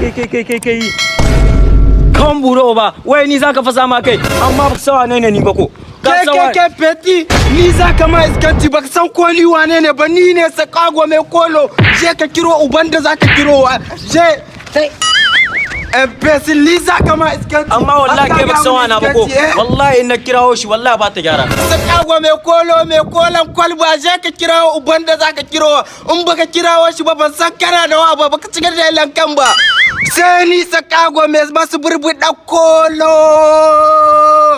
Kai, kai, kai, kai, kai, kan buro ba wai ni zaka fasa ma kai, amma ba sawa ne ni ba ko ka Ke san ke wa- ke petit, ni za ka ma iskanci, baka san ko ni wane ne ba. Ni ne Sakago mai kolo. Je ka kiro uban da za ka kiro wa. Je. Imbécile, ni za ka ma iskanci. Amma wallahi kai baka san wana ba ko. Iskanci, eh? Wallahi in na kirawo shi, wallahi ba ta gyara. Sakago mai kolo, mai kolon kwalba, je ka kirawo uban da za ka kiro. In baka kirawo shi ba, ban san kana da wa ba, baka cika da lankan ba. Sai ni Sakago mai masu burbuɗa kolo.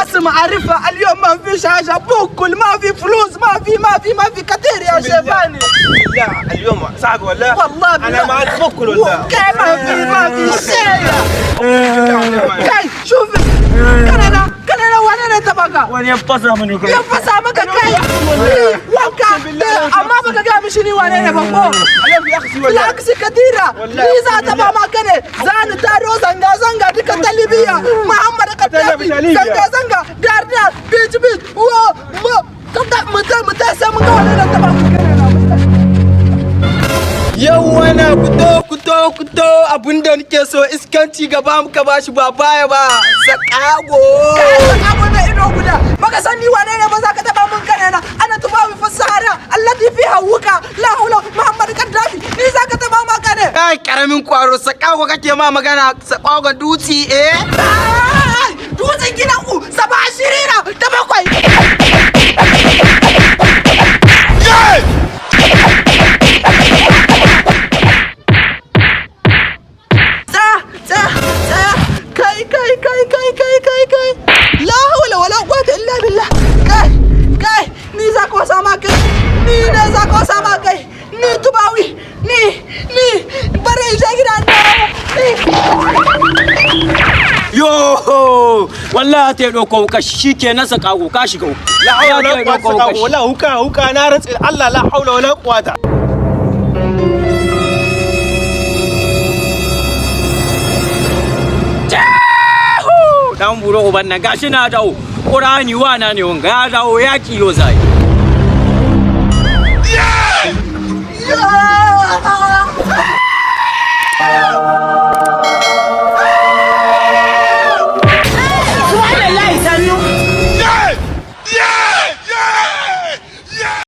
اسمع، عارفة اليوم ما فيش حاجة بوكل، ما في فلوس، ما في ما في ما في كثير يا شيباني. لا، اليوم صعب ولا؟ والله. انا ما عاد بكل ولا؟ كيف ما في ما في شيء. kai شوف kana na kana na wane ne taba ka? Wani ya fasa mani kai. Ya fasa maka kai wanka, amma baka ga mishi ni wane ne ba ko? اليوم يخسي ولا؟ بالعكس كثيرة ni za ta ba maka ne, za ni taro zanga zanga duka ta Libya, Muhammad Gaddafi, zanga zanga dar dar beach beach wo mo kanta mutum mutum sai mun ga wane ne taba mu. Yau wana kuto kuto kuto, abinda nake so iskanci gaba muka bashi ba baya ba, Sakago. Kai Sakago mai ido guda, baka san ni wane ne ba, za ka taba mun kare na. Ana tufawi fi sahara allati fiha wuka la haula Muhammad Gaddafi, ni za ka taba ma kare? Kai karamin kwaro, Sakago kake ma magana, Sakago dutsi, eh. Ai, dutsen gidan ku saba shirira da bakwai. Tsaya, tsaya, tsaya! Kai, kai, kai, kai, kai, kai, kai! La hawla wala quwwata illa billah! Kai, kai, ni za ka wasa ma kai? Ni ne za ka wasa ma kai? Ni tubawi, ni bari in je gida na ni. Yo, wallahi ta ɗauko wuka shi ke na Sakago, ka shiga uku. لا حول Ya ولا ta قوة ɗauko wuka shi. ولا هوكا هوكا na rantsi Allah la haula wala quwata. Dan buro uban nan gashi na dawo. Qur'ani wana ne wanga ya dawo ya kiyo zai. Ya!